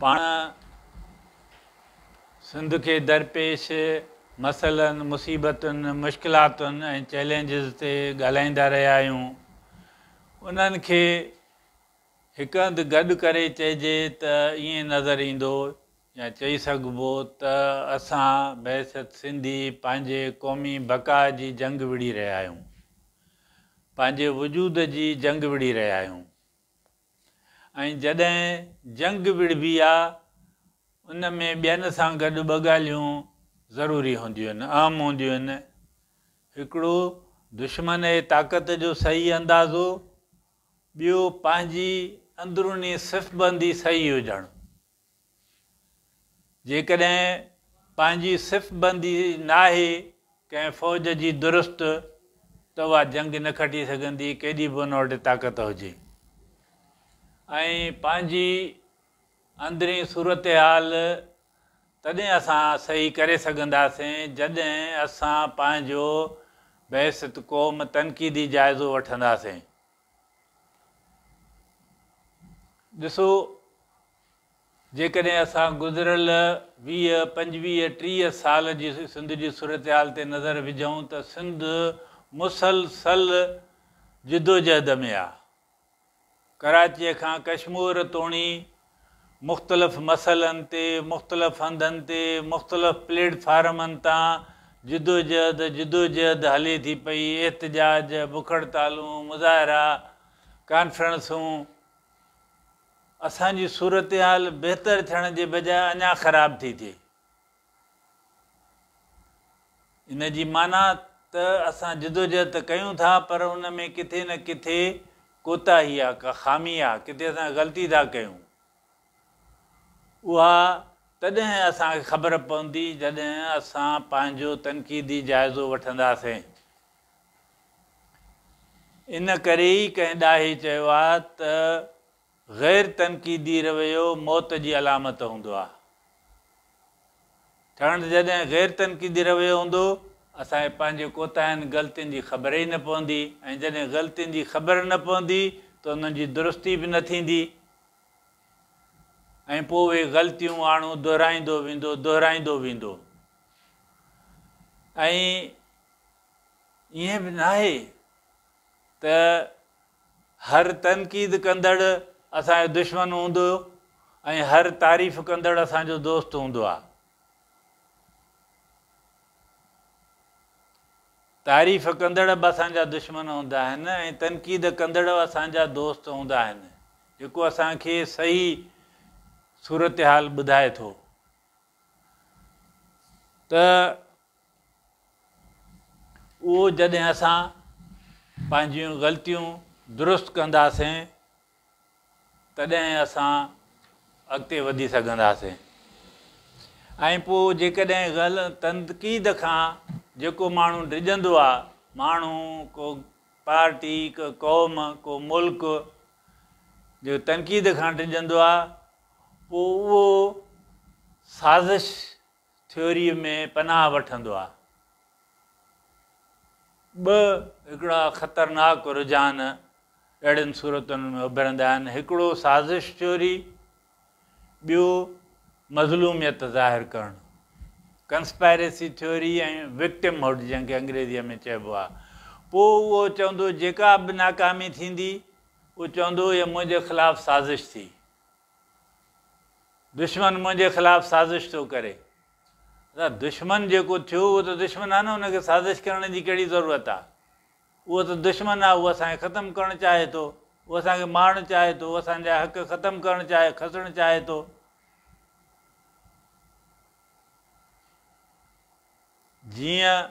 پاڻ سنڌ کي درپيش مسئلن، مصيبتن، مشڪلاتن ۽ چئلينجز تي ڳالهائيندا رهيا آهيون. انهن کي هڪ هنڌ گڏ ڪري چئجي ته ائين نظر ايندو يا چئي سگهبو ته اسان بحيثيت سنڌي پنهنجي قومي بقا جي جنگ وڙهي رهيا آهيون. پنهنجي وجود جي جنگ وڙهي رهيا آهيون. ۽ جڏهن جنگ وڙهبي آ ان ۾ ٻين سان گڏ ٻه ڳالهيون ضروري هونديون آهن، اهم هونديون آهن. هڪڙو دشمن جي طاقت جو صحيح اندازو، ٻيو پنهنجي اندروني صف بندي صحيح هجڻ. جيڪڏهن پنهنجي صف بندي ناهي ڪنهن فوج جي درست ته اها جنگ نه کٽي سگهندي ڪيڏي به ان وٽ طاقت هجي ۽ پنهنجي اندرين صورتحال تڏهن اسان صحيح ڪري سگهنداسين جڏهن اسان پنهنجو بحيثيت قوم تنقيدي جائزو وٺنداسين. ڏسو! جيڪڏهن اسان گذريل 20، 25، 30 سال جي سنڌ جي صورتحال تي نظر وجهون ته سنڌ مسلسل جدوجهد ۾ آ. ڪراچيء کان ڪشمور توڻي مختلف مسئلن تي مختلف هنڌن تي مختلف پليٽ فارمن تان جدوجهد جدوجهد هلي ٿي پئي، احتجاج، بک هڙتالون، مظاهرا، ڪانفرنسون، اسان جي صورتحال بهتر ٿيڻ جي بجاء اڃا خراب ٿي ٿئي. ان جي معنيٰ ته اسان جدوجهد ته ڪيون ٿا پر ان ۾ ڪٿي نه ڪٿي ڪوتاهي آ، ڪا خامي آ، ڪٿي اسان غلطي ٿا ڪيون. اها تڏهن اسان کي خبر پوندي جڏهن اسان پنهنجو تنقيدي جائزو وٺنداسين. ان ڪري ئي ڪنهن ڏاهي چيو آ ته غير تنقيدي رويو موت جي علامت هوندو آ. ڇاڪاڻ ته جڏهن غير تنقيدي رويو هوندو، اسان کي پنهنجي ڪوتاهين، غلطين جي خبر ئي نه پوندي ۽ جڏهن غلطين جي خبر نه پوندي ته انهن جي درستي به نه ٿيندي ۽ پوء اهي غلطيون ماڻهو دهرائيندو ويندو، دهرائيندو ويندو ۽. ائين به ناهي ته هر تنقيد ڪندڙ اسان جو دشمن هوندو ۽ هر تعريف ڪندڙ اسان جو دوست هوندو آهي. تعريف ڪندڙ به اسان جا دشمن هوندا آهن ۽ تنقيد ڪندڙ به اسان جا دوست هوندا آهن، جيڪو اسان کي صحيح صورتحال ٻڌائي ٿو ته اهو جڏهن اسان پنهنجيون غلطيون درست ڪنداسين تڏهن اسان اڳتي وڌي سگهنداسين ۽ پوء جيڪڏهن تنقيد کان جيڪو ماڻهو ڊڄندو آ، ماڻهو، ڪو پارٽي، ڪو قوم، ڪو ملڪ جو تنقيد کان ڊڄندو آ، پوء اهو سازش ٿيوريء ۾ پناهه وٺندو آهي. ٻه هڪڙا خطرناڪ رجحان اهڙين صورتن ۾ اڀرندا آهن، هڪڙو سازش ٿيوري، ٻيو مظلوميت ظاهر ڪرڻ، Conspiracy Theory ۽ Victimhood جنهن کي انگريزيء ۾ چئبو آهي. پوء اهو چوندو جيڪا به ناڪامي ٿيندي، اهو چوندو هيء منهنجي خلاف سازش ٿي. دشمن منهنجي خلاف سازش ٿو ڪري. ادا دشمن جيڪو ٿيو اهو ته دشمن آهي نه ان کي سازش ڪرڻ جي ڪهڙي ضرورت آهي. اهو ته دشمن آهي اهو اسان کي ختم ڪرڻ چاهي ٿو، اهو اسان کي مارڻ چاهي ٿو، اهو اسان جا حق ختم ڪرڻ چاهي، کسڻ چاهي ٿو. جيئن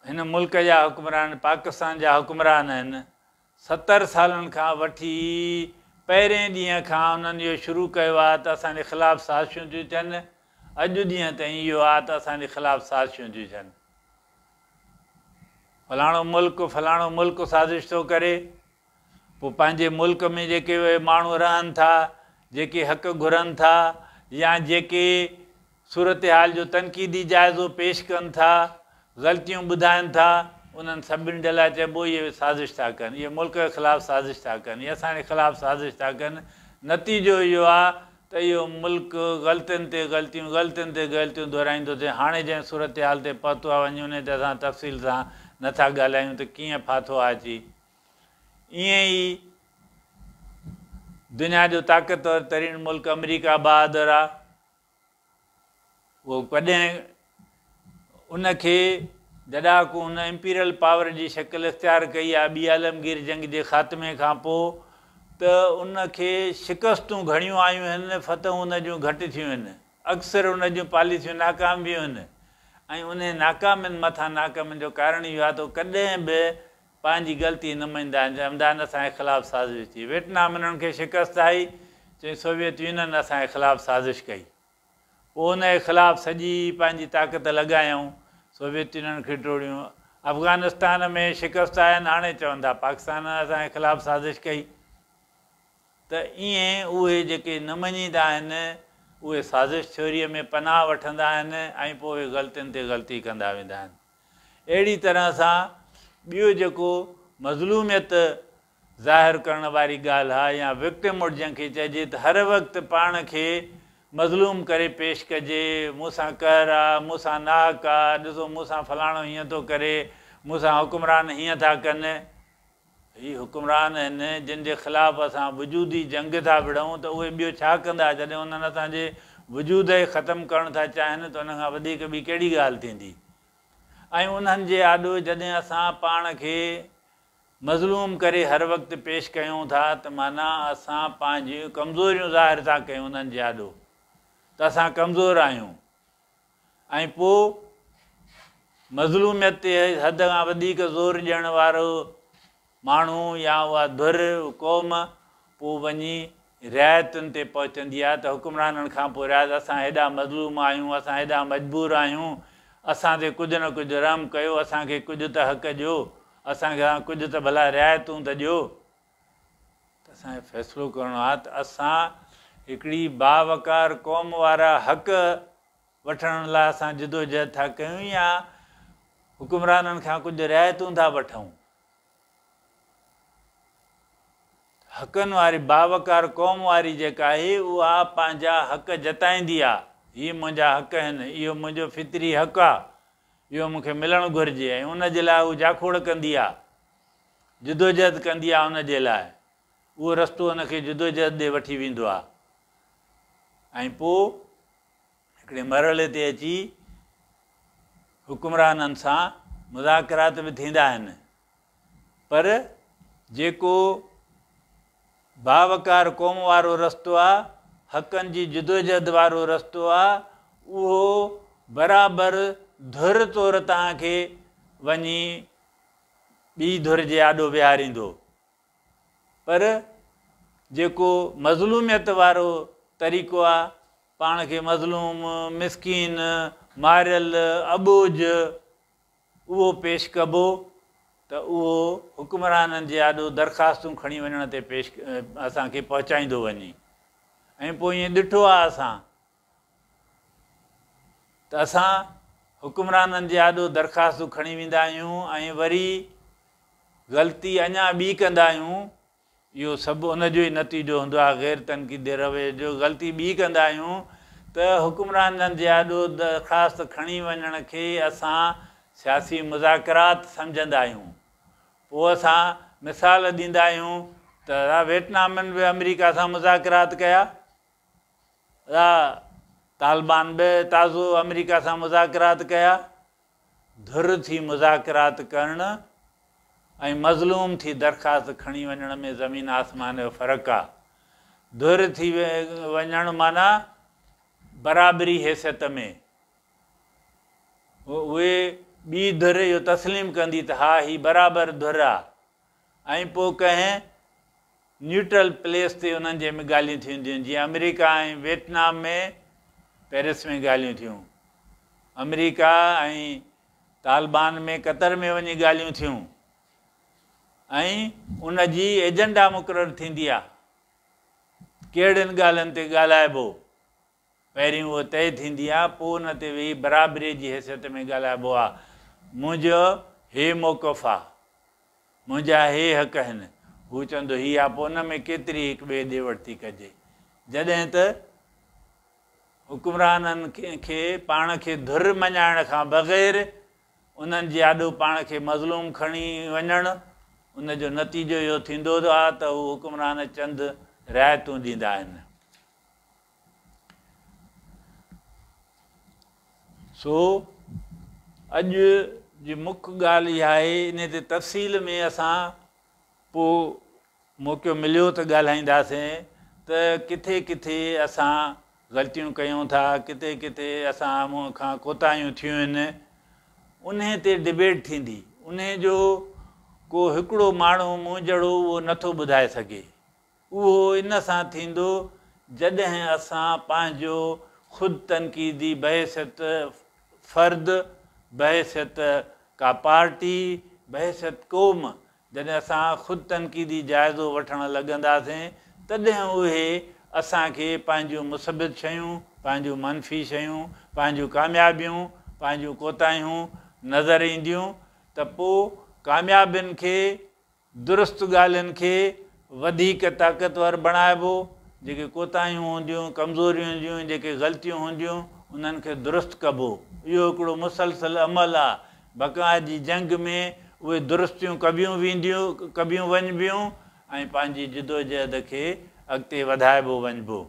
هن ملڪ جا حڪمران پاڪستان جا حڪمران آهن 70 سالن کان وٺي پهرين ڏينهن کان انهن اهو شروع ڪيو آهي ته اسان جي خلاف سازشون ٿيون ٿين، اڄ ڏينهن تائين اهو آهي ته اسان جي خلاف سازشون ٿيون ٿين. فلاڻو ملڪ فلاڻو ملڪ سازش ٿو ڪري، پوء پنهنجي ملڪ ۾ جيڪي اهي ماڻهو رهن ٿا، جيڪي حق گهرن ٿا يا جيڪي صورتحال جو تنقيدي جائزو پيش ڪن ٿا، غلطيون ٻڌائن ٿا، انهن سڀني جي لاء چئبو اهي سازش ٿا ڪن، اهي ملڪ جي خلاف سازش ٿا ڪن، اهي اسان جي خلاف سازش ٿا ڪن، نتيجو اهو آ ته اهو ملڪ غلطين تي غلطيون، غلطين تي غلطيون دهرائيندو ٿئي. هاڻي جنهن صورتحال تي پهتو آ وڃي انهي تي اسان تفصيل سان نه ٿا ڳالهايون ته ڪيئن ڦاٿو آ اچي. ائين ئي دنيا جو طاقتور ترين ملڪ آمريڪا بهادر آ. اهو ڪڏهن ان کي جڏهن کان هن امپيريل پاور جي شڪل اختيار ڪئي آهي ٻي عالمگير جنگ جي خاتمي کان پوء ته ان کي شڪستون گهڻيون آيون آهن، فتحون ان جون گهٽ ٿيون آهن، اڪثر ان جون پاليسيون ناڪام ويون آهن ۽ انهي ناڪامين مٿان ناڪامين جو ڪارڻ اهو آهي ته هو ڪڏهن به پنهنجي غلطي نه مڃيندا آهن، چوندا آهن اسان جي خلاف سازش ٿي. ويٽنام انهن کي شڪست آئي، چيائين سوويت يونين اسان جي خلاف سازش ڪئي. پوء ان جي خلاف سڄي پنهنجي طاقت لڳايائون، سوويت يونين کي ٽوڙيون. افغانستان ۾ شڪست آين، هاڻي چون ٿا پاڪستان اسان جي خلاف سازش ڪئي. ته ائين اهي جيڪي نه مڃيندا آهن، اهي سازش ٿيوريء ۾ پناهه وٺندا آهن ۽ پوء اهي غلطين تي غلطي ڪندا ويندا آهن. اهڙي طرح سان ٻيو جيڪو مظلوميت ظاهر ڪرڻ واري ڳالهه آ يا وڪٽمهڊ جنهن کي چئجي ته هر وقت پاڻ کي مظلوم ڪري پيش ڪجي، مون سان قهر آ، مون سان ناحق آ، ڏسو مون سان فلاڻو هيئن ٿو ڪري، مون سان حڪمران هيئن ٿا ڪن. هي حڪمران آهن جن جي خلاف اسان وجودي جنگ ٿا وڙهون ته اهي ٻيو ڇا ڪندا جڏهن انهن اسان جي وجود کي ختم ڪرڻ ٿا چاهين ته ان کان وڌيڪ ٻي ڪهڙي ڳالهه ٿيندي ۽ انهن جي آڏو جڏهن اسان پاڻ کي مظلوم ڪري هر وقت پيش ڪيون ٿا ته معنيٰ اسان پنهنجيون ڪمزوريون ظاهر ٿا ڪيون انهن جي آڏو ته اسان ڪمزور آهيون ۽ پوء مظلوميت تي حد کان وڌيڪ زور ڏيڻ وارو ماڻهو يا اها ڌر، قوم، پوء وڃي رعايتن تي پهچندي آهي ته حڪمرانن کان پوء رعايت اسان هيڏا مظلوم آهيون، اسان هيڏا مجبور آهيون، اسان تي ڪجهه نه ڪجهه رحم ڪيو، اسان کي ڪجهه ته حق ڏيو، اسان کي ڪجهه ته ڀلا رعايتون ته ڏيو. ته اسان کي فيصلو ڪرڻو آهي ته اسان هڪڙي باوقار قوم وارا حق وٺڻ لاء اسان جدوجهد ٿا ڪيون يا حڪمرانن کان ڪجهه رعايتون ٿا وٺون. حقن واري باوقار قوم واري جيڪا آهي اها پنهنجا حق جتائيندي آهي. هي منهنجا حق آهن، اهو منهنجو فطري حق آهي، اهو مون کي ملڻ گهرجي ۽ ان جي لاء هو جاکوڙ ڪندي آهي. جدوجهد ڪندي آ ان جي لاء اهو رستو ان کي جدوجهد ڏي وٺي ويندو آ ۽ پوء هڪڙي مرحلي تي اچي حڪمرانن سان مذاڪرات به ٿيندا آهن پر جيڪو باوقار قوم وارو رستو آ حقن جي جدوجهد وارو رستو آ اهو برابر ڌر طور توهان کي وڃي ٻي ڌر جي آڏو ويهاريندو پر جيڪو مظلوميت وارو طريقو آ پاڻ کي مظلوم، مسڪين، ماريل، اٻوجهه اهو پيش ڪبو ته اهو حڪمرانن جي آڏو درخواستون کڻي وڃڻ تي پيش اسان کي پهچائيندو وڃي ۽ پوء ائين ڏٺو آ اسان ته اسان حڪمرانن جي آڏو درخواستون کڻي ويندا آهيون ۽ وري غلطي اڃا ٻي ڪندا آهيون، اهو سڀ ان جو ئي نتيجو هوندو آهي غير تنقيدي رويي جو، غلطي ٻي ڪندا آهيون ته حڪمرانن جي آڏو درخواست کڻي وڃڻ کي اسان سياسي مذاڪرات سمجهندا آهيون، پوء اسان مثال ڏيندا آهيون ته ويٽنامين به آمريڪا سان مذاڪرات ڪيا. طالبان به تازو آمريڪا سان مذاڪرات ڪيا، ڌر ٿي مذاڪرات ڪرڻ ۽ مظلوم ٿي درخواست کڻي وڃڻ ۾ زمين آسمان جو فرق آ. ڌر ٿي وڃڻ معنيٰ برابري حيثيت ۾ اهي ٻي ڌر اهو تسليم ڪندي ته ها هي برابر ڌر آ ۽ پوء ڪنهن نيوٽرل پليس تي انهن جي ۾ ڳالهيون ٿينديون جيئن آمريڪا ۽ ويٽنام ۾ پيرس ۾ ڳالهيون ٿيون، آمريڪا ۽ طالبان ۾ قطر ۾ وڃي ڳالهيون ٿيون ۽ ان جي ايجنڊا مقرر ٿيندي آ ڪهڙين ڳالهين تي ڳالهائبو. پهرين اهو طئي ٿيندي آ، پوء ان تي ويهي برابريء جي حيثيت ۾ ڳالهائبو آ. منهنجو هي موقف آ. منهنجا هي حق آهن. هو چوندو هي آ، پوء ان ۾ ڪيتري هڪ ٻئي ڏي وٺ ٿي ڪجي. جڏهن ته حڪمرانن کي پاڻ کي ڌر مڃائڻ کان بغير انهن جي آڏو پاڻ کي مظلوم کڻي وڃڻ، ان جو نتيجو اهو ٿيندو آهي ته هو حڪمران چند رعايتون ڏيندا آهن. سو اڄ جي مک ڳالهه اها آهي، انهي تي تفصيل ۾ اسان پوء موقعو مليو ته ڳالهائينداسين ته ڪٿي ڪٿي اسان غلطيون ڪيون ٿا، ڪٿي ڪٿي اسان کان ڪوتاهيون ٿيون آهن، انهي تي ڊبيٽ ٿيندي، انهي جو ڪو هڪڙو ماڻهو مون جهڙو اهو نٿو ٻڌائي سگهي، اهو ان سان ٿيندو جڏهن اسان پنهنجو خود تنقيدي بحيثيت فرد، بحيثيت ڪا پارٽي، بحيثيت قوم جڏهن اسان خود تنقيدي جائزو وٺڻ لڳنداسين تڏهن اهي اسان کي پنهنجون مثبت شيون، پنهنجون منفي شيون، پنهنجون ڪاميابيون، پنهنجون ڪوتاهيون نظر اينديون ته پوء ڪاميابين کي درست ڳالهين کي وڌيڪ طاقتور بڻائبو، جيڪي ڪوتاهيون هونديون، ڪمزوريون هونديون، جيڪي غلطيون هونديون، انهن کي درست ڪبو. اهو هڪڙو مسلسل عمل آ. بقا جي جنگ ۾ اهي درستيون ڪبيون وينديون، ڪبيون وڃبيون ۽ پنهنجي جدوجهد کي اڳتي وڌائبو وڃبو.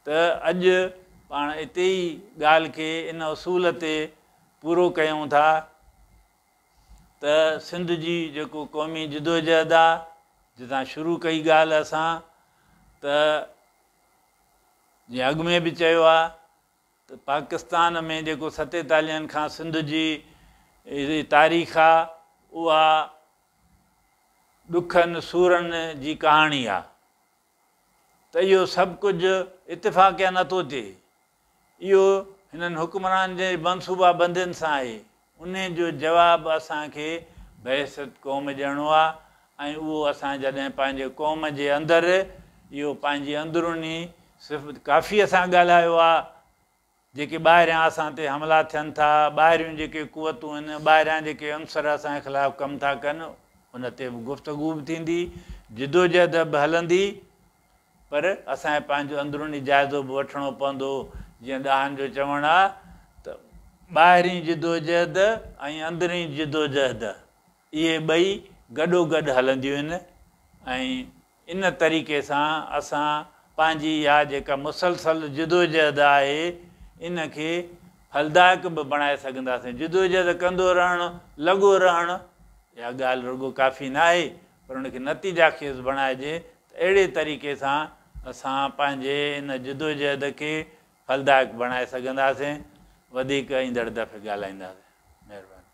ته اڄ پاڻ اتي ئي ڳالهه کي ان اصول تي پورو ڪيون ٿا. ته سنڌ جي جيڪو قومي جدوجهد آ، جتان شروع ڪئي ڳالهه اسان ته جيئن اڳ ۾ به چيو آ ته پاڪستان ۾ جيڪو ستيتاليهن کان سنڌ جي تاريخ آ اها ڏکن سورن جي ڪهاڻي آ ته اهو سڀ ڪجهه اتفاقيا نٿو ٿئي. اهو هنن حڪمرانن جي منصوبا بندين سان آهي. انهي جو جواب اسان کي بحيثيت قوم ڏيڻو آهي ۽ اهو اسان جڏهن پنهنجي قوم جي اندر اهو پنهنجي اندروني صفت ڪافي اسان ڳالهايو آهي جيڪي ٻاهريان اسان تي حملا ٿين ٿا ٻاهريون جيڪي قوتون آهن ٻاهريان جيڪي عنصر اسان جي خلاف ڪم ٿا ڪن ان تي به گفتگو به ٿيندي جدوجهد به هلندي پر اسان کي پنهنجو اندروني جائزو به وٺڻو پوندو، جيئن ڏاهن جو چوڻ آ ته ٻاهرين جدوجهد ۽ اندرين جدوجهد اهي ٻئي گڏوگڏ هلنديون آهن ۽ ان طريقي سان اسان پنهنجي اها جيڪا مسلسل جدوجهد آهي ان کي ڦلدائڪ به بڻائي سگهنداسين. جدوجهد ڪندو رهڻ، لڳو رهڻ اها ڳالهه رڳو ڪافي ناهي پر ان کي نتيجا خيز بڻائجي ته اهڙي طريقي سان اسان پنهنجي ان جدوجهد کي ڦلدائڪ بڻائي سگهنداسين. وڌيڪ ايندڙ دفعي ڳالهائينداسين. مهرباني.